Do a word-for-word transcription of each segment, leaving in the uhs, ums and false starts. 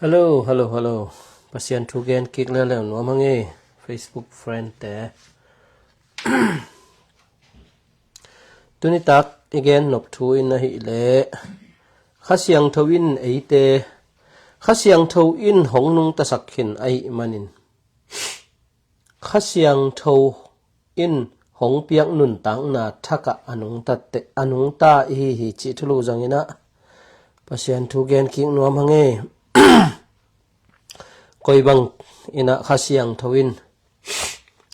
Hello, hello, hello. Pasian thu gen kik lel leu nuam hang e, Facebook friend te. Tunitak i gen nop thu in ahih leh, Kha Siangtho in eite, Kha Siangtho in hong nungtasak khin ahih manin, Kha Siangtho in hong piak nuntakna thakah a nungta te, a nungta i hi hi cih thulu zangin ah Pasian thu gen kik nuam hang e. Koi bang in ah Kha Siangtho in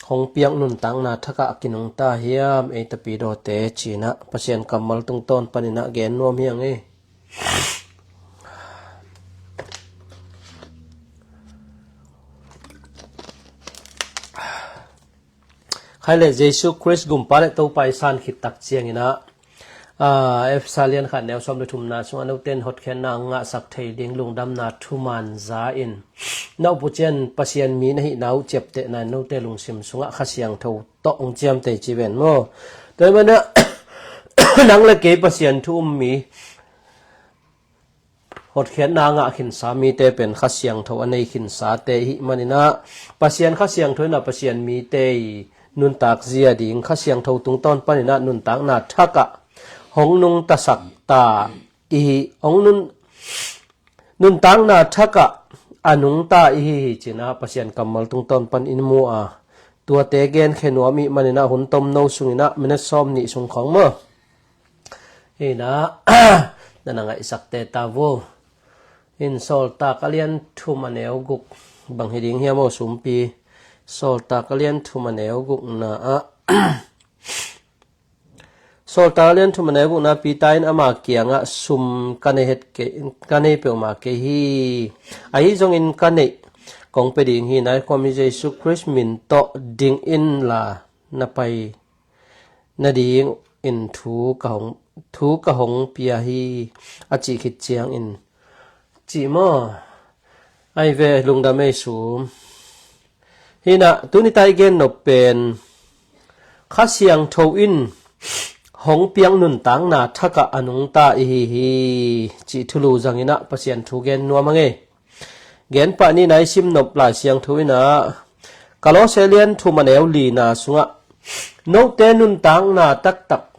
hong piak nuntakna thakah a kinungta hiam, ei tapidawte, ci-in ah Pasian kammal tungtawn panin ah gen nuam hi hang e. Khai le Jesu Khrist Gumpa le Topa i san khit tak ciangin ah, aa, Efesa lian khat neu sawm le thumna sungah note in hotkhiatna ngahsak thei ding lungdamna thuman za in, na up uh ciang Pasian mi na hihna uh ciaptehna in note lungsim sungah Kha Siangtho tawh hong ciamteh ci ven maw? Tua ahih manin ah nang le kei Pasian thu um mi, hotkhiatna ngah khinsa mite pen Kha Siangtho a nei khinsate i hih manin ah, Pasian Kha Siangtho in ah Pasian mite i nuntak zia ding, Kha Siangtho tungtawn panin ah nuntakna thakah hong nungtasak ta i hi, hong nun, nuntakna thakah a nungta i hi hi ci-in ah Pasian kammal tungtawn pan in mu a, tuate genkhia nuam i hih manin ah hun tomno sungin ah minute sawm nih sung khawng maw? Hi in ah, na na ngaihsak teh ta vo. In Sawltak a lian thum a neu guk bang hi ding hiam aw sumpi? Sawltak a lian thum a neu gukna ah, Sawltak a lian thum a neu gukna Peter in ama kiangah, sum ka nei het kei, ka nei peuhmah kei hi. Ahi zongin ka neih kong pia ding hi, na i khuami Jesu Khrist min tawh ding inla na pai nadingin thu ka hong, thu ka hong pia hi, a cih khit ciangin, cih maw? Ai ve, lungdam ei sum. Hi in ah tuni-a i gen nop pen Kha Siangtho in hong piak nuntakna thakah a nungta i hi hi cih thulu zangin ah Pasian thu gen nuam hang e. Gen pah ni, na i sim nop Lai Siangtho in ah Kolose lian thum a neu lina sungah, note nuntakna taktak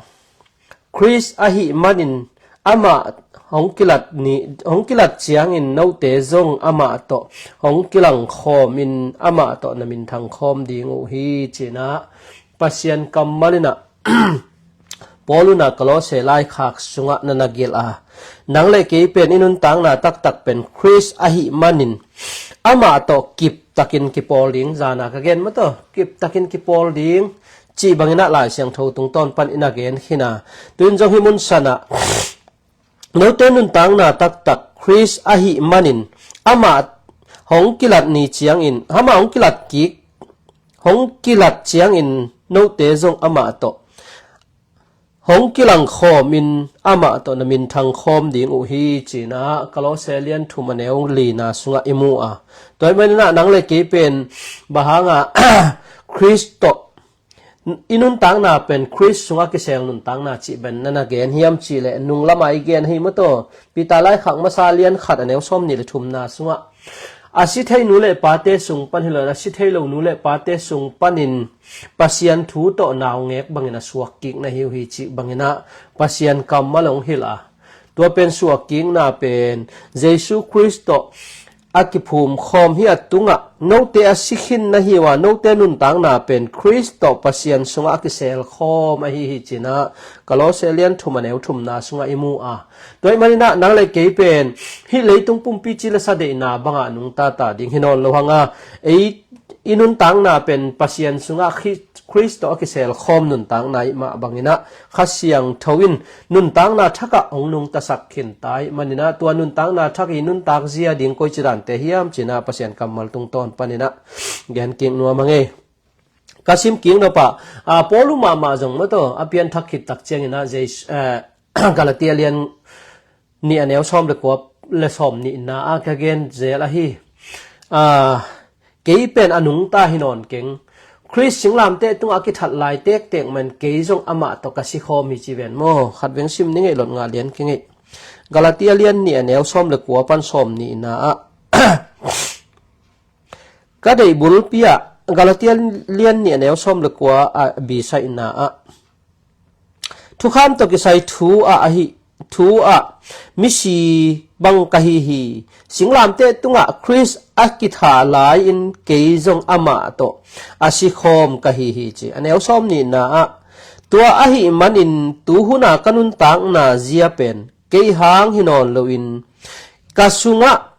Khrist ahih manin amah hong kilat ni, hong kilat ciangin note zong amah tawh hong kilangkhawm in amah tawh na minthang khawm ding uh hi, ci-in ah Pasian kammal in ah Paul in ah Kolose laikhak sungah na na gelh a, nang le kei pen i nuntakna taktak pen Khrist ahih manin amah tawh kiptakin kipawl ding, zan a ka gen maw, tawh kiptakin kipawl ding cih bangin ah Lai Siangtho tungtawn pan i na gen khin a, tu-in zong hih mun san ah note nuntakna taktak Khrist ahih manin amah hong kilat ni ciangin, amah hong kilat kik, hong kilat ciangin note zong amah tawh hong kilangkhawm in amah tawh na minthang khawm ding uh hi, ci-in ah Kolose lian thum a neu lina sungah i mu a. Tua ahih manin ah nang le kei pen bang hangah Khrist tawh i nuntakna pen Khrist sungah kisel nuntakna cih bangin na na gen hiam cih leh, nung lamah i gen hi maw, tawh Peter laikhak masa lian khat a neu sawm nih le thumna sungah, a si thei nu le pate sung pan hi lo in, a si thei lo nu le pate sung panin Pasian thu tawh naungek bangin a suak kik na hi uh hi cih bangin ah Pasian kammal hong hilh a, tua pen suak kikna pen Jesu Khrist tawh a kiphum khawm hi a, tungah note a si khin na hi uh a, note nuntakna pen Khrist tawh Pasian sungah a kisel khawm ahi hi, ci-in ah Kolose lian thum a neu thumna sungah i mu a. Tua ahih manin ah nang le kei pen hih leitung pumpi ci le sa deihna bangah nungta ta ding hi nawn lo hang a, ei i nuntakna pen Pasian sungah Khri-, Khrist tawh a kisel khawm nuntakna i hih mah bangin ah Kha Siangtho in nuntakna thakah hong nungtasak khin ta i hih manin ah, tua nuntakna thak i nuntak zia ding koici dante hiam, ci-in ah Pasian kammal tungtawn panin ah gen kik nuam hang e. Ka sim kik nop ah, a, Paul uh mahmah zong maw, tawh a pianthak khit tak ciangin ah Jesu, eh, Galatia lian nih a neu sawm le kua le sawm nihna ah ka gen zel ahi. A, kei pen a nungta hi nawn keng. Khrist singlamteh tungah a kithat lai tektek man kei zong amah tawh ka si khawm hi, ci ven maw? Khat veng sim ni, ngeih lot ngah lian kei ngeih. Galatia lian nih a neu sawm le kua pan sawm nihna ah, Ka deih bulpi ah Galatia lian nih a neu sawm le kua a bisaihna ah, thukham tawh kisai thu ah ahi, thu ah misi bang ka hi hi. Singlamteh tungah Khrist a kithah lai-in kei zong amah tawh a sikhawm ka hi hi ci. A neu sawm nihna ah, tua ahih manin tuhuna ka nuntakna zia pen kei hang hi nawn loin ka sungah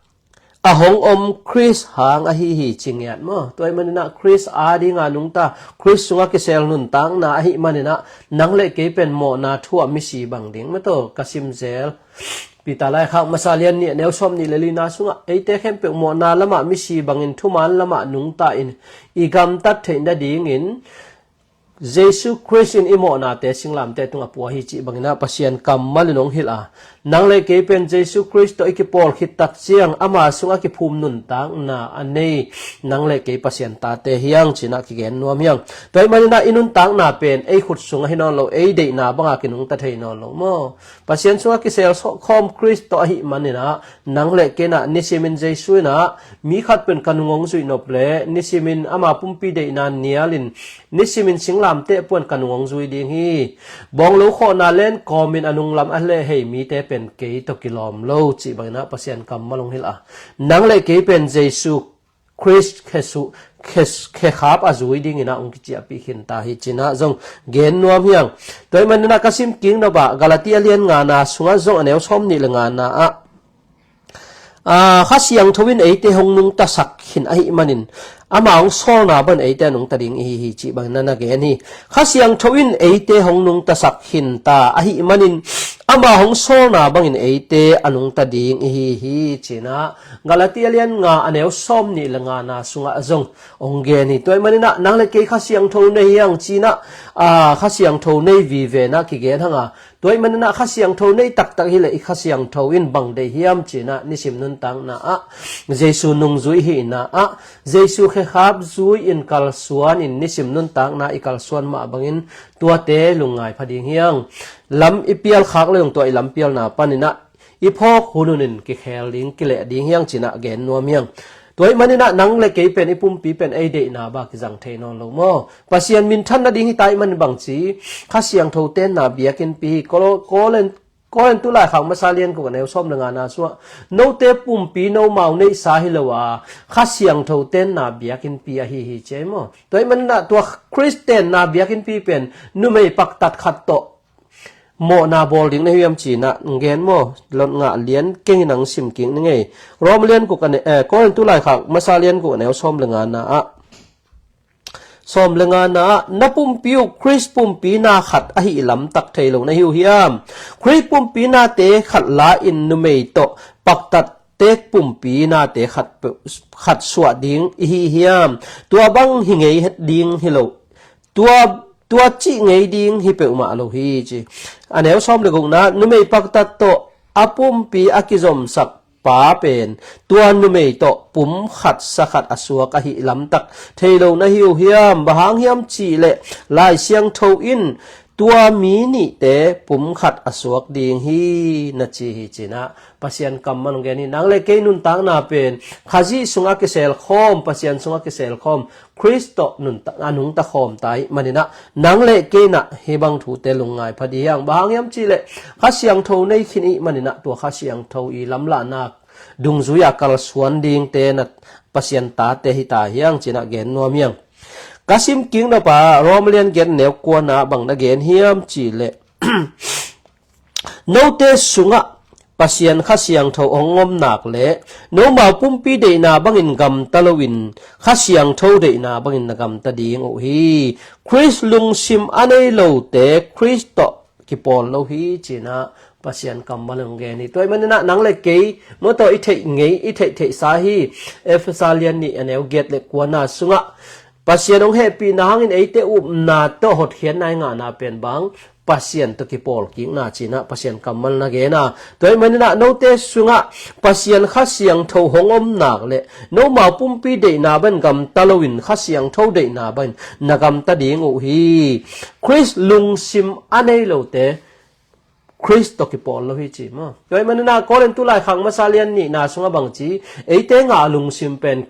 a hong om Khrist hang ahi hi ci ngiat maw? Tua ahih maninah Khrist adinga nungta, Khrist sungah kisel nuntakna ahih maninah nang le kei pen mawhna thu ah misi bang ding maw? Tua ka simzel Peter laikhak masa lian nih a neu sawm nih le lina sungah eite khempeuh mawhna lamah misi bangin thuman lamah nungta in i gamtat theih nadingin Jesu Khrist in i mawhnate singlamteh tungah pua hi cih banginah Pasian kammal in hong hilh a, nang le kei pen Jesu Khrist tawh i kipawl khit tak ciang ama sungah kiphum nuntakna a nei nang le kei Pasian tate hiang cinah kigen nuam hiang. Tua ahih maninah i nuntakna pen ei khut sungah hi nawn lo, ei deihna banga kinungta thei nawn lo maw? Pasian sungah kisel khawm Khrist tawh ahih maninah nang le kei inah nisimin Jesu inah mi khat pen ka nung hong zuih nop le nisimin ama pumpi deihna nialin nisimin singlamteh puan ka nung hong zui ding hi. Bawnglo khawhna len kawmin a nunglam a lehhei mite pen kei tawh kilawm lo cih banginah Pasian kammal hong hilh a, nang le kei pen Jesu Khrist khesu, khes, khekhap a zui dinginah hong kiciahpih khinta hi cinah zong gen nuam hiang. Tua ahih maninah ka sim kik nop ah Galatia lian ngana sungah zong a neu sawm nih le ngana ah, Aa, Kha Siangtho in eite hong nungtasak khin ahih manin ama hong sawlna bangin eite a nungta ding ihi hi cih bangin na na gen hi. Kha Siangtho in eite hong nungtasak khinta ahih manin ama hong sawlna bangin eite a nungta ding ihi hi cinah Galatia lian nga a neu sawm nih le ngana sungah zong hong gen hi. Tua ahih maninah nang le kei Kha Siangtho nei hiang cinah, aa, Kha Siangtho nei vivenah kigen hanga, tua ahih maninah Kha Siangtho nei taktak hileh i Kha Siangtho in bang deih hiam cinah nisim nuntakna ah Jesu nungzui hihna ah Jesu khekhap zui in kalsuan in nisim nuntakna i kalsuan mah bangin tuate lungngai pha ding hiang. Lam i pialkhak le zong tua i lam pialna paninah i phawk hunhun in kikhel ding, kileh ding hiang cinah gen nuam hiang. Tua ahih maninah nang le kei pen i pumpi pen ei deihna bang kizang thei nawn lo maw? Pasian minthan nading hita ahih manin bangci Kha Siangtho tenna biakinnpi hi. Kolo-, Kolen, Kolen tu laikhak masa lian guk a neu sawm le ngana sungah note pumpi nomau neihsa hi lo a Kha Siangtho tenna biakinnpi ahi hi ci ei maw? Tua ahih maninah tua Khrist tenna biakinnpi pen numei paktat khat tawh mawhna bawl ding na hi hiam cinah gen maw? Lot ngah lian kengin ang sim kik ni ngei. Rom lian guk a ne, eh, Korin tu laikhak masa lian guk a neu sawm le ngana ah, sawm le ngana ah, na pumpi uh Khrist pumpi na khat ahi lamtak thei lo na hi uh hiam? Khrist pumpi nate khat la in numei tawh paktat tek pumpi nate khat pe-, khat suah ding ihi hiam? Tua bang hi ngei ding hi lo. Tua, tua cih ngei ding hi peuhmah lo hi ci. A neu sawm le gukna, numei paktat tawh a pumpi a kizomsak pa pen tua numei tawh pum khat sa khat a suak ahi lamtak thei lo na hi uh hiam? Bang hang hiam cihleh Lai Siangtho in tua mi nihte pum khat a suak ding hi na ci hi cinah Pasian kammal hong gen hi. Nang le kei nuntakna pen Khazih sungah kiselkhawm, Pasian sungah kiselkhawm, Khrist tawh nunta, a nungta khawm ta ahih maninah nang le kei inah hih bang thute lungngai pha dih hiang. Bang hang hiam cihleh Kha Siangtho nei khin ihih maninah tua Kha Siangtho i lamlahna dungzui-a kalsuan dingte na Pasian tate hita hiang cinah gen nuam hiang. Ka sim kik nop ah Rom lian giat neu kuana bang na gen hiam cihleh note sungah Pasian Kha Siangtho hong om nak le nomau pumpi deihna bangin gamta loin Kha Siangtho deihna bangin na gamta ding uh hi. Khrist lungsim a nei lote Khrist tawh kipawl lo hi cinah Pasian kammal hong gen hi. Tua ahih maninah nang le kei mawtaw i theih ngei, i theih theihsa hi. Efesa lian nih a neu giat le kuana sungah Pasian hong hehpihna hangin eite upna tawh hotkhiatna i ngahna pen bang Pasian tawh kipawl kikna cinah Pasian kammal na gen a. Tua ahih maninah note sungah Pasian Kha Siangtho hong om nak le nomau pumpi deihna bangin gamta loin Kha Siangtho deihna bangin na gamta ding uh hi. Khrist lungsim a nei lote Khrist tawh kipawl lo hi ci maw? Tua ahih maninah Korin tu laikhak masa lian nihna sungah bangci eite ngah lungsim pen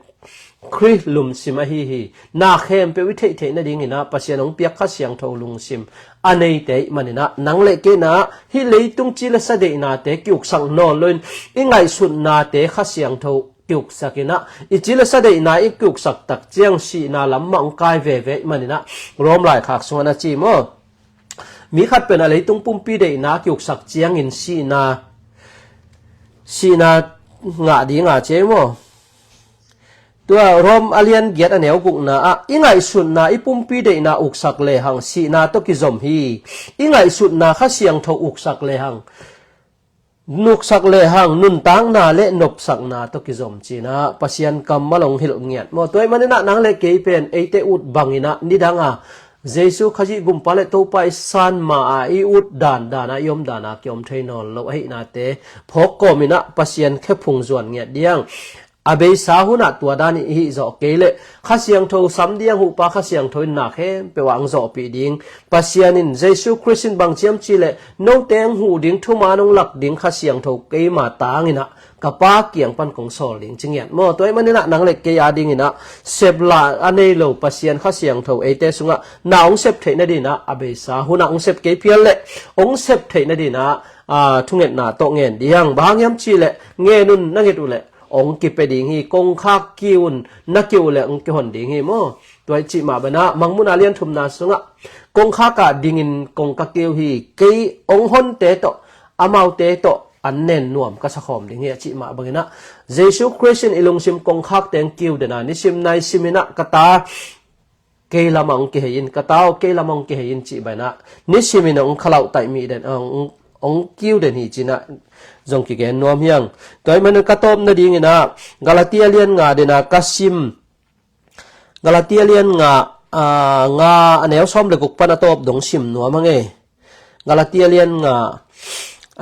Khrih lungsim ahi hi. Na khempeuh i theihtheih nadinginah Pasian hong piak Kha Siangtho lungsim a neite ih maninah nang le kei inah hih leitung ci le sa deihnate kiuksak nawn loin i ngaihsutnate Kha Siangtho kiuksak inah i ci le sa deihna i kiuksak tak ciang sihna lam mah hong kai veve ih maninah Rom laikhak sungah na ci maw? Mi khat pen a leitung pumpi deihna kiuksak ciangin sihna sihna ngah dinga ci ei maw? Tua Rom a lian giat a neu gukna ah i ngaihsutna i pumpi deihna uksak lehang sihna tawh kizom hi. I ngaihsutna Kha Siangtho uksak lehang nuksak lehang nuntakna le nopsakna tawh kizom cinah Pasian kammal hong hilh ngiat maw? Tua ih maninah nang le kei pen eite ut banginah nidanga Jesu Khazih gumpa le Topa i san ma-a i ut dan dana i om dana kiom thei nawn lo ahihnate phawk kawminah Pasian khephung zuan ngiat diang. A beisa hunah tua dan i hih zawh kei leh Kha Siangtho sam diang huhpa Kha Siangtho in na khempeuh ah ang zawhpih ding. Pasian in Jesu Khrist in bang ciam cih leh note ang huh ding thuman hong lak ding Kha Siangtho keima tanginah ka Pa kiang pan kong sawl ding ci ngiat maw? Tua ih maninah nang le kei a dinginah sepla a nei lo Pasian Kha Siangtho eite sungah na hong sep theih nadinah a beisa hunah hong sep kei phial leh hong sep theih nadinah a thungetna tawh ngen ding. Bang hang hiam cih leh ngen un na nget uh leh hong kipia ding hi. Kongkhak kiu un na kiu uh leh hong kihon ding hi maw? Tua ih cih mah banah Mangmuhna lian thumna sungah kongkhak ah dingin kong ka kiu hi. Kei hong honte tawh amaute tawh an nen nuam ka sakhawm ding hi a cih mah banginah Jesu Khrist in i lungsim kongkhak teng kiu dena nisim nai siminah ka ta kei lamah hong kihei in, ka ta aw kei lamah hong kihei in cih banah nisimin hong khalauh taih mih den hong hong kiu den hi cinah zong kigen nuam hiang. Tua ih manin ka tawp nadinginah Galatia lian nga dena ka sim Galatia lian nga a nga a neu sawm le guk pan a tawp dong sim nuam hang ei. Galatia lian nga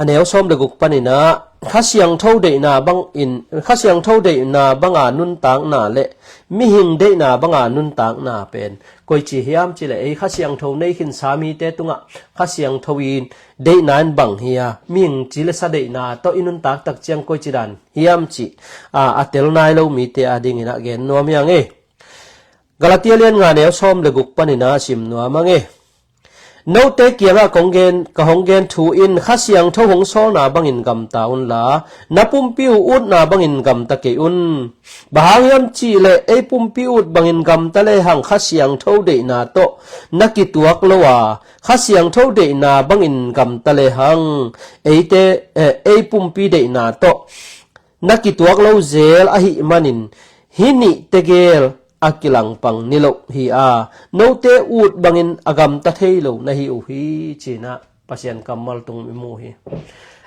a neu sawm le guk paninah Kha Siangtho deihna bangin Kha Siangtho deihna banga nuntakna le mihing deihna banga nuntakna pen koici hiam cih leh ei Kha Siangtho nei khinsa mite tungah Kha Siangtho in deihna in bang hi a, mihing ci le sa deihna tawh i nuntak tak ciang koici dan hiam cih a a tel nai lo mite a dinginah gen nuam hiang ei. Galatia lian nga neu sawm le guk paninah sim nuam hang ei. Note kiangah kong gen ka hong gen thu in Kha Siangtho hong sawlna bangin gamta unla na pumpi uh utna bangin gamta kei un. Bang hang hiam cih leh ei pumpi ut bangin gamta lehang Kha Siangtho deihna tawh na kituak lo a, Kha Siangtho deihna bangin gamta lehang eite eh, ei pumpi deihna tawh na kituak lo zel ahih manin hih nih tegel a kilangpang niloh hi a, note ut bangin a gamta thei lo na hi uh hi cinah Pasian kammal tung i mu hi.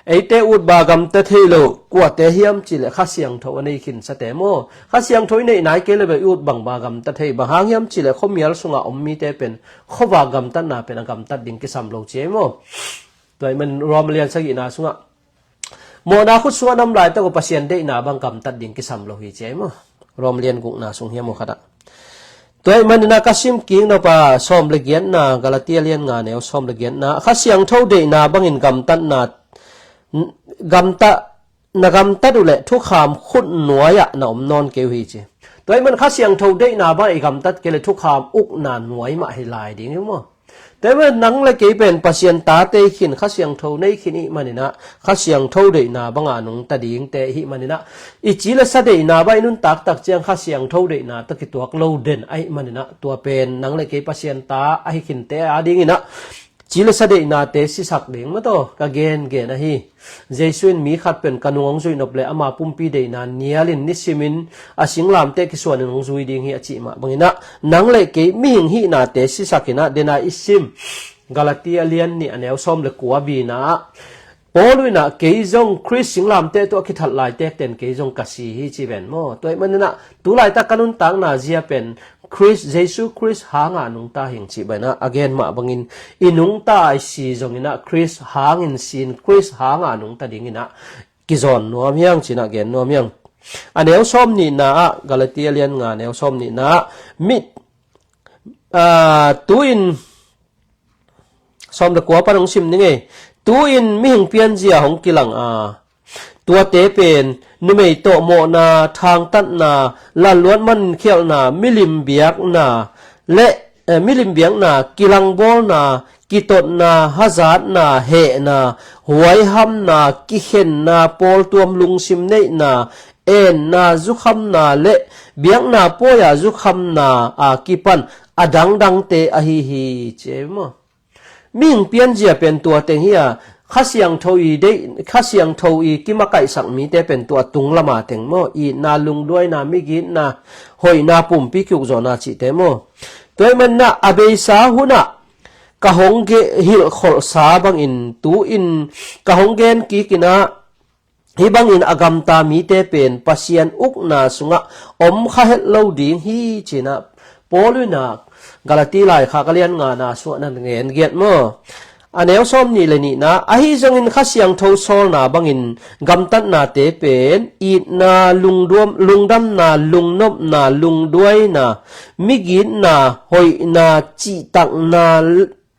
Eite ut ba gamta thei lo kuate hiam cih leh Kha Siangtho a nei khinsate maw? Kha Siangtho i neih nai kei le beh i ut bang ba gamta thei. Bang hang hiam cih leh khuamial sungah om mite pen khuavak gamtatna pen a gamtat ding kisam lo ci ei maw? Tua ih man Rom lian sagihna sungah mawhna khut sungah nam laitak uh Pasian deihna bang gamtat ding kisam lo hi ci ei maw? Rom lian gukna sung hiam uh khatah. Tua ih maninah ka sim kik nop a sawm le giatna Galatia lian nga neu sawm le giatna Kha Siangtho deihna bangin gamtatna gamta na gamtat uh leh thukham khut nuai-ah na om nawn kei uh hi ci. Tua ih man Kha Siangtho deihna bang i gamtat kei le thukham ukna nuai mah hi lai ding hi maw? Tua ih man nang le kei pen Pasian tate i khin Kha Siangtho nei khin ih maninah Kha Siangtho deihna banga nungta dingte ihih maninah i ci le sa deihna bang i nuntak tak ciang Kha Siangtho deihna tawh kituak lo den ahih maninah tua pen nang le kei Pasian ta ahi khinte a dinginah ci le sa deihnate sisak ding mataw ka gengen ahi. Jesu in mi khat pen ka nung hong zuih nop le ama pumpi deihna nialin nisimin a singlamteh kisuanin hong zui ding hi a cih mah banginah nang le kei mihing hihnate sisakinah dena i sim Galatia lian nih a neu sawm le kua bina ah Paul inah kei zong Khrist singlamteh tawh a kithat laitekten kei zong ka si hi ci ven maw? Tua ih maninah tu laitak ka nuntakna zia pen Khrist Jesu Khrist hanga nungta hing cih banah a gen mah bangin i nungta i si zonginah Khrist hangin sin Khrist hanga nungta dinginah kizawn nuam hiang cinah gen nuam hiang. A neu sawm nihna ah Galatia lian nga neu sawm nihna ah mit ah, tu-in sawm le kua pan hong sim ning ei. Tu-in mihing pianzia hong kilang a Tuate pen numei tawh mawhna, thangtatna, lalluat mankhialhna, milim biakna le, eh, milim biakna, kilangbawlna, kitotna, hazatna, hehna, huaihamna, kikhenna, pawltuam lungsim neihna, enna, zukhamna le biakna pawi-a zukhamna a kipan a dangdangte ahi hi, ci e maw? Mihing pianzia pen tua teng hi a, Kha Siangtho i deih, Kha Siangtho i kimakaihsak mite pen tua tung lama teng maw? Itna, lungduaina, migitna, hoihna, pumpi kiukzawhna cihte maw? Tua ahih manin ah a beisa hunah ka hong ge-, hilhkholhsa bangin tu-in ka hong gen kikin ah, hih bangin a gamta mite pen Pasian ukna sungah om kha het lo ding hi, ci-in ah Paul in ah Galati laikhak a lian ngana sungah na gen giat maw? A neu sawm nih le nihna, ahi zongin Kha Siangtho sawlna bangin gamtatnate pen itna, lungduam-, lungdamna, lungnopna, lungduaina, migitna, hoihna, cihtakna,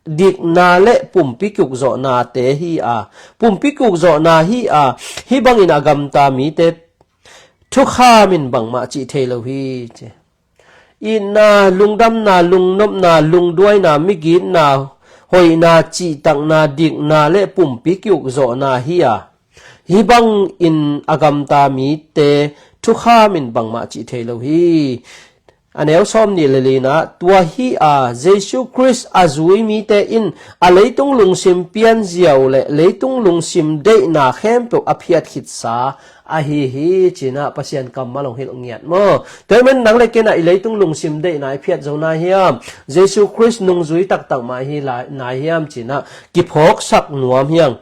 dikna le pumpi kiukzawhnate hi a, pumpi kiukzawhna hi a, hih bangin a gamta mite thukhamin bangmah cih thei lo hi, ci. Itna, lungdamna, lungnopna, lungduaina, migitna, hoihna, cihtakna, dikna le pumpi kiukzawhna hi a, hih bangin a gamta mite thukhamin bangmah cih thei lo hi. A neu sawm nih le lina, tua hi a, Jesu Khrist a zui mite in a leitung lungsim pianzia uh le leitung lungsim deihna khempeuh a phiat khitsa ahi hi, ci-in ah Pasian kammal hong hilh ngiat maw? Tua ahih manin nang le kei in ah i leitung lungsim deihna i phiat zo nai hiam? Jesu Khrist nungzui taktak mah i hi lai, nai hiam, ci-in ah kiphawksak nuam hi hang.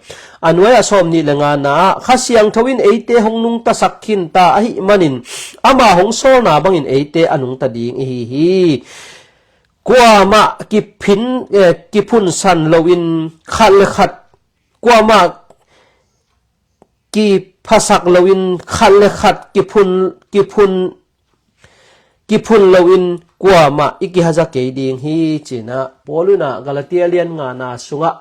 A nuai-ah sawm nih le ngana ah, Kha Siangtho in eite hong nungtasak khinta ahih manin, ama hong sawlna bangin eite a nungta ding i hi hi. Kuamah kiphin, eh, kiphunsan loin khat le khat, kuamah kiphasak loin khat le khat kiphun, kiphun, kiphun loin kuamah i kihaza kei ding hi, ci-in ah Paul in ah Galati a lian ngana sungah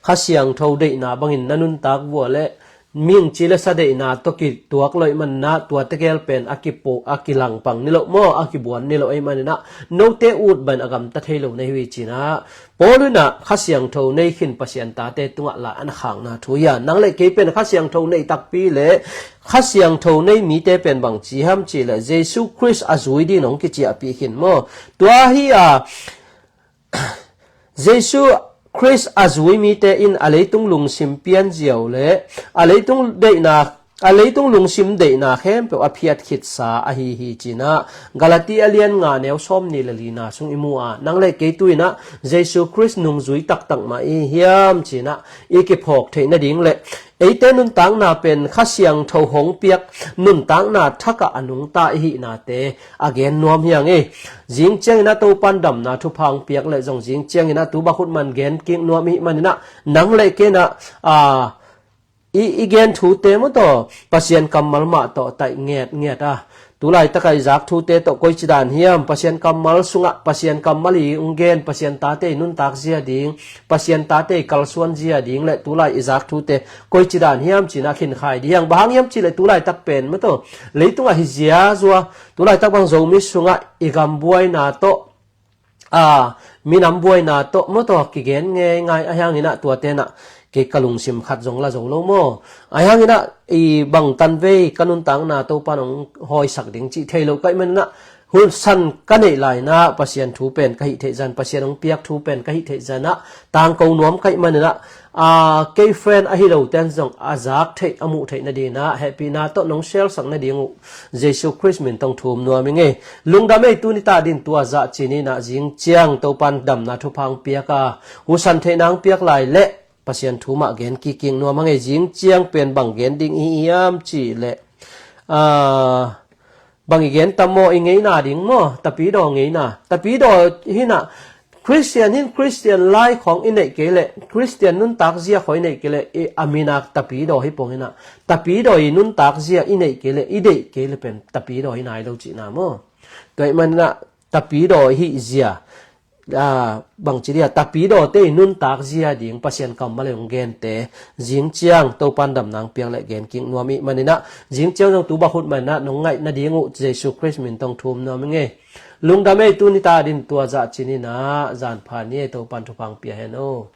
Kha Siangtho deihna bangin na nuntak vua le mihing ci le sa deihna tawh kituak lo ahih manin ah tua tegel pen a kipo, a kilangpang ni lo maw, a kibuan ni lo ahih manin ah note ut bangin a gamta thei lo na hi uh hi, ci-in ah Paul in ah Kha Siangtho nei khin Pasian tate tungah la a na khakna thu hi a, nang le kei pen Kha Siangtho nei takpi le Kha Siangtho nei mite pen bang ci hiam cih leh Jesu Khrist a zui dingin hong kiciahpih khin maw? Tua hi a, Jesu Khrist a zui mite in a leitung lungsim pianzia uh le a leitung deihna, a leitung lungsim deihna khempeuh a phiat khitsa ahi hi, ci-in ah Galati a lian nga neu sawm nih le lina sung i mu a, nang le kei tu-in ah Jesu Khrist nungzui taktak mah i hiam, ci-in ah i kiphawk theih nading le eite nuntakna pen Kha Siangtho hong piak nuntakna thakah a nungta i hihnate a gen nuam hi hang e. Zing ciangin ah Topan damna thupha hong piak le zong zing ciangin ah tu bak khut man gen kik nuam i hih manin ah nang le kei in ah, a, i, i gen thute maw tawh Pasian kammal mah tawh taih ngetnget a, tu laitak a i zak thute tawh koici dan hiam, Pasian kammal sungah Pasian kammal i hong gen, Pasian tate i nuntak zia ding, Pasian tate i kalsuan zia ding le tu lai i zak thute koici dan hiam, ci-in ah khinkhai ding hi hang. Bang hang hiam cih leh tu laitak pen maw tawh leitungah hi ziazua, tu laitak bang Zomi sungah i gam buaina tawh, a, minam buaina tawh maw tawh kigen ngeingai, ahi hangin ah tuate in ah kei ka lungsim khat zong la zo lo maw? Ahi hangin ah i bang tanvei ka nuntakna Topan hong hawisak ding cih thei lo ka hih manin ah, hun san ka neih lai-in ah Pasian thu pen ka hih theih zah in, Pasian hong piak thu pen ka hih theih zah in ah tangko nuam ka hih manin ah, a, kei friend ahi lote in zong a zak theih, a muh theih nadingin ah hehpihna tawh nong share sak nading uh Jesu Khrist min tawh thum nuam ing e. Lungdam ei, tuni ta dingin tua zah ci ni in ah, zing ciang Topan damna thupha hong piak a, husan theihna hong piak lai leh Pasian thu mah gen kik nuam hang e. Zing ciang pen bang gen ding i hiam cih leh, a, bang i gen tam maw, i ngeina ding maw, tapidaw ngeina. Tapidaw hi in ah, Khristian hin Khristian lai khawng i neih kei leh, Khristian nuntak zia khawng i neih kei leh, i a min ah tapidaw hi pong in ah, tapidaw i nuntak zia i neih kei leh, i deih kei leh pen tapidaw hi nai lo cihna maw? Tua ahih manin ah tapidaw i hih zia, a, bangci dia, tapidawte i nuntak zia ding Pasian kammal le hong gente, zing ciang Topan damna hong piak le gen kik nuam i hih maninah, zing ciang zong tu bak hun maninah nong ngaih nading uh Jesu Khrist min tawh thum nuam ing ei. Lungdam ei, tuni ta din tua zah ci-in ah, zan pha ni ei, Topan thupha hong pia hen aw.